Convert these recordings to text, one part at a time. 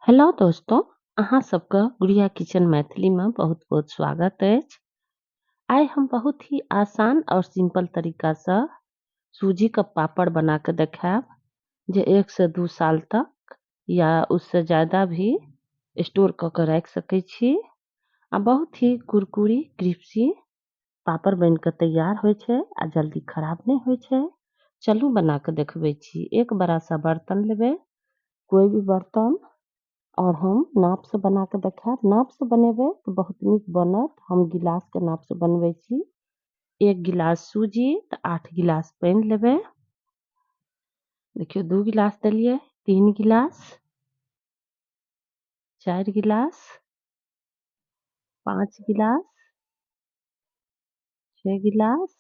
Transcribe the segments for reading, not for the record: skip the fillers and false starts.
Hello दोस्तों, अहाँ सबके गुड़िया किचन मैथिली में बहुत बहुत स्वागत अछि। आइ हम बहुत ही आसान और सिंपल तरीका से सूजी का पापड़ बना के देखायब, जे 1 से 2 साल तक या उससे ज़्यादा भी स्टोर क के राखि सकै छी। आ बहुत ही कुरकुरी क्रिस्पी पापड़ बन के तैयार होइ छै आ जल्दी खराब नहीं होइ छै। चलू बना के देखबै छी। एक बड़ा सा बर्तन लेबै, कोई भी बर्तन, और हम नाप से बना के देखायब। नाप से बनेबै तो बहुत नीक बनत। हम गिलास के नाप से बनबै छी। 1 गिलास सूजी तो 8 गिलास पानि लेबै। देखियौ 2 गिलास देलियै, 3 गिलास, 4 गिलास, 5 गिलास, 6 गिलास,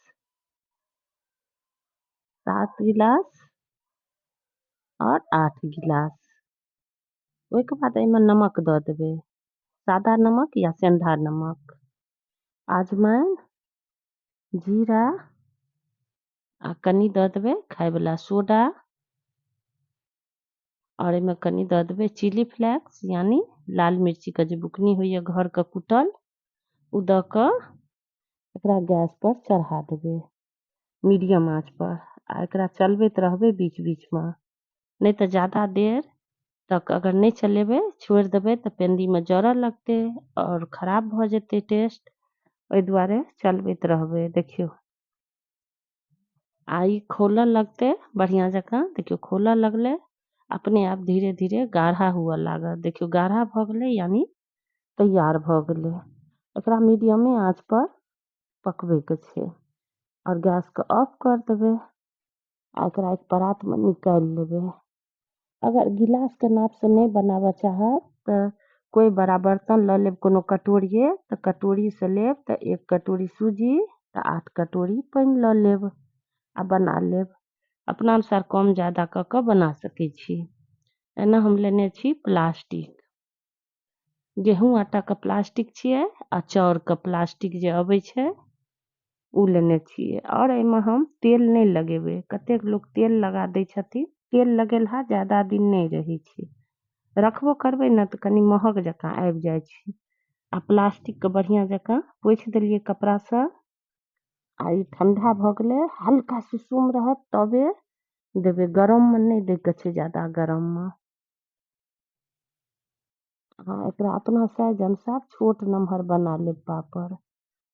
7 गिलास और 8 गिलास। ओहिके बाद एहिमे नमक दऽ देबै, सादा नमक या सेंधा नमक, अजवाइन, जीरा आ कनि दऽ देबै खायवला सोडा, और एहिमे कनि दऽ देबै चिली फ्लेक्स यानी लाल मिर्ची के जे बुकनी होइए घर के कुटल, ओ दऽ कऽ एकरा गैस पर चढ़ा देबै मीडियम आँच पर आ एकरा चलबैत रहबै बीच बीच में, नहीं तो ज़्यादा देर तक अगर नहीं चलेबै, छोड़ि देबै तऽ पेंदी में जरऽ लगतै और खराब भऽ जेतै टेस्ट। ओहि दुआरे चलबैत रहबै। देखियौ आ ई खौलऽ लगतै बढ़िआँ जकाँ। देखियौ खौलऽ लगलै, अपने आप धीरे धीरे गाढ़ा हुअ लागत। देखियौ गाढ़ा भऽ गेलै यानी तैयार भऽ गेलै। एकरा मीडियमे आँच पर पकबैके छै और गैसके ऑफ कर देबै आ एकरा एक परातमे निकालि लेबै। अगर गिलास के नाप से नहीं बनाबऽ चाहब तो कोई बड़ा बर्तन लऽ लेब, कोनो कटोरिये, तो कटोरी से लेब तो 1 कटोरी सूजी तो 8 कटोरी पानि लऽ लेब आ बना लेब। अपना अनुसार कम ज़्यादा कऽ के बना सकै छी। एना हम लेने छी प्लास्टिक, गेहूँ आटा के प्लास्टिक छियै आ चाउर के प्लास्टिक जे अबै छै उ लेने छियै। और एहिमे हम तेल नहीं लगेबै। कतेक लोक तेल लगा दै छथिन, तेल लगेलहा ज़्यादा दिन नहीं रहै छै, रखबो करबै ने तऽ कनि महग जकाँ आबि जाइ छै। आ प्लास्टिक के बढ़िआँ जकाँ पोछि देलियै कपड़ासँ आ ई ठंडा भऽ गेलै, हल्का सुसुम रहत तबे देबै, गरममे नहि दैके छै ज़्यादा गरममे। हाँ, एकरा अपना साइज अनुसार छोट नमहर बना लेब पापड़।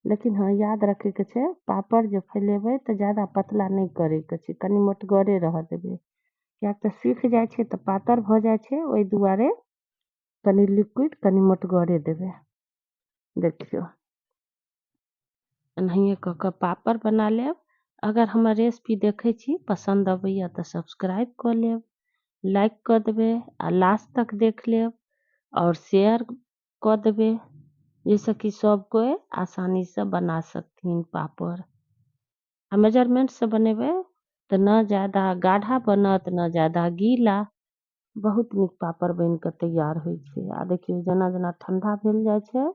लेकिन हाँ, याद रखैके छै पापड़ जे फैलेबै तऽ ज़्यादा पतला नहि करैके छै, कनि मोटगरे रहऽ देबै, किएक तऽ सूखि जाइ छै तऽ पातर भऽ जाइ छै। ओहि दुआरे कनि लिक्विड कनि मोटगरे देबै। देखियौ एनाहिए कऽ कऽ पापड़ बना लेब। अगर हमर रेसिपी देखै छी पसन्द अबैए तऽ सब्सक्राइब कऽ लेब, लाइक कऽ देबै आ लास्ट तक देख लेब और शेयर कऽ देबै, जाहिसँ कि सब कोइ आसानी से बना सकथिन पापड़। आ मेजरमेंट से बनेबै तऽ न ज़्यादा गाढ़ा बनत न ज़्यादा गीला, बहुत नीक पापड़ बनि कऽ तैयार होइ छै। आ देखियौ जेना जेना ठंडा भेल जाइ छै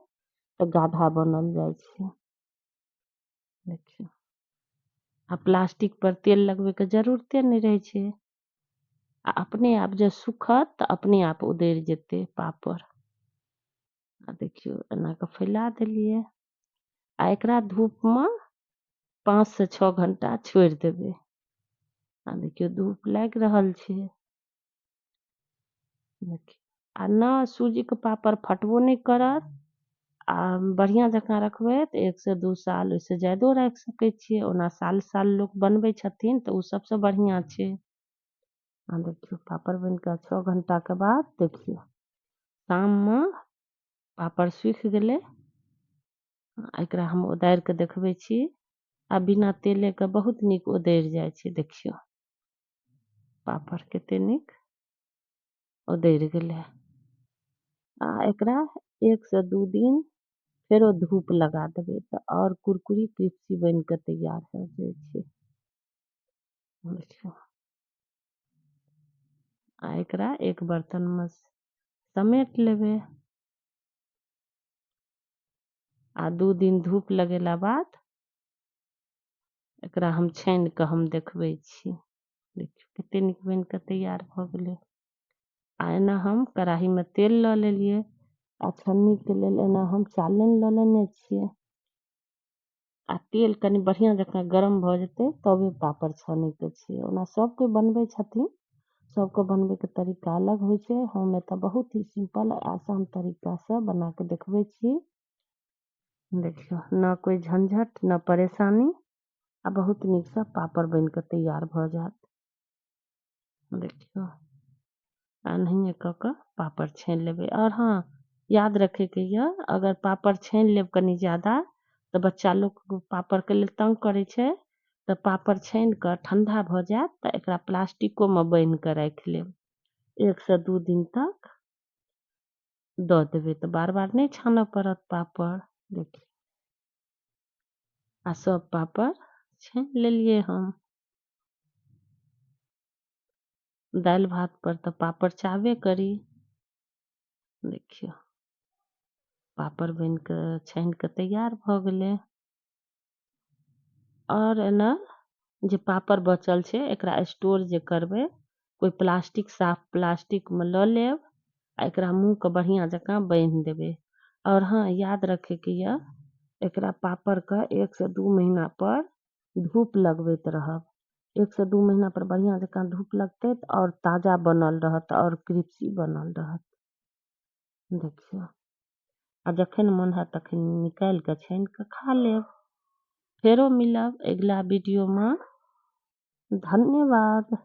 तऽ गाढ़ा बनल जाइ छै। देखियौ आ प्लास्टिक पर तेल लगबैके जरूरते नहि रहै छै, आ अपने आप जे सुखत तऽ अपने आप उधरि जेतै पापड़। आ देखियौ एना कऽ फैला देलियै आ एकरा धूपमे 5 से 6 घंटा छोड़ि देबै। आ देखियौ धूप लागि रहल छै। देखियौ आ न सूजीके पापड़ फटबो नहि करत आ बढ़िआँ जकाँ रखबै तऽ 1 से 2 साल ओहिसँ ज्यादो राखि सकै छियै। ओना साल साल लोक बनबै छथिन तऽ ओ सबसँ बढ़िआँ छै। आ देखियौ पापड़ बनि कऽ 6 घंटाके बाद देखियौ शाममे पापड़ सूखि गेलै। एकरा हम उतारि कऽ देखबै छी। आ बिना तेलेके बहुत नीक उतरि जाइ छै। देखियौ पापड़ कते नीक उतरि गेलै। आ एकरा 1 से 2 दिन फेरो धूप लगा देबै तऽ और कुरकुरी क्रिस्पी बनि कऽ तैयार भऽ जाइ छै। देखियौ आ एकरा एक बर्तनमे समेट लेबै आ 2 दिन धूप लगेला बाद एकरा हम छानि कऽ हम देखबै छी। देखियौ कते नीक बनि कऽ तैयार भऽ गेलै। आ एना हम कड़ाहीमे तेल लऽ लेलियै आ छन्नीके लेल एना हम चालनि लऽ लेने छियै। आ तेल कनि बढ़िआँ जकाँ गरम भऽ जेतै तबे पापड़ छानैके छै। ओना सब कोइ बनबै छथिन, सबके बनबैके तरीका अलग होइ छै। हम एतऽ बहुत ही सिम्पल आ आसान तरीकासँ बना कऽ देखबै छी। देखियौ, न कोइ झंझट न परेशानी आ बहुत नीकसँ पापड़ बनि कऽ तैयार भऽ जायत। देखियौ, एनाहिए कऽ कऽ पापड़ छानि लेबै। आओर हँ, याद रखैके यऽ, अगर पापड़ छानि लेब कनि ज्यादा तऽ बच्चा लोक पापड़के लेल तंग करै छै, तऽ पापड़ छानि कऽ ठण्डा भऽ जायत तऽ एकरा प्लास्टिकोमे बान्हि कऽ राखि लेब। 1 से 2 दिन तक दऽ देबै तऽ बार बार नहि छानऽ पड़त पापड़। देखियौ, आ सब पापड़ छानि लेलियै हम। दालि भात पर तऽ पापड़ चाहबे करी। देखियौ, पापड़ बनि कऽ छानि कऽ तैयार भऽ गेलै। आओर एना जे पापड़ बचल छै एकरा स्टोर जे करबै, कोइ प्लास्टिक, साफ प्लास्टिकमे लऽ लेब आ एकरा मुँहके बढ़िआँ जकाँ बान्हि देबै। आओर हँ, याद रखैके यऽ, एकरा पापड़के 1 से 2 महीना पर धूप लगबैत रहब। 1 से 2 महीना पर बढ़िआँ जकाँ धूप लगतै तऽ आओर ताजा बनल रहत आओर क्रिप्सी बनल रहत। देखियौ, आ जखन मोन हैत तखन निकालि कऽ छानि कऽ खा लेब। फेरो मिलब अगिला वीडियोमे। धन्यवाद।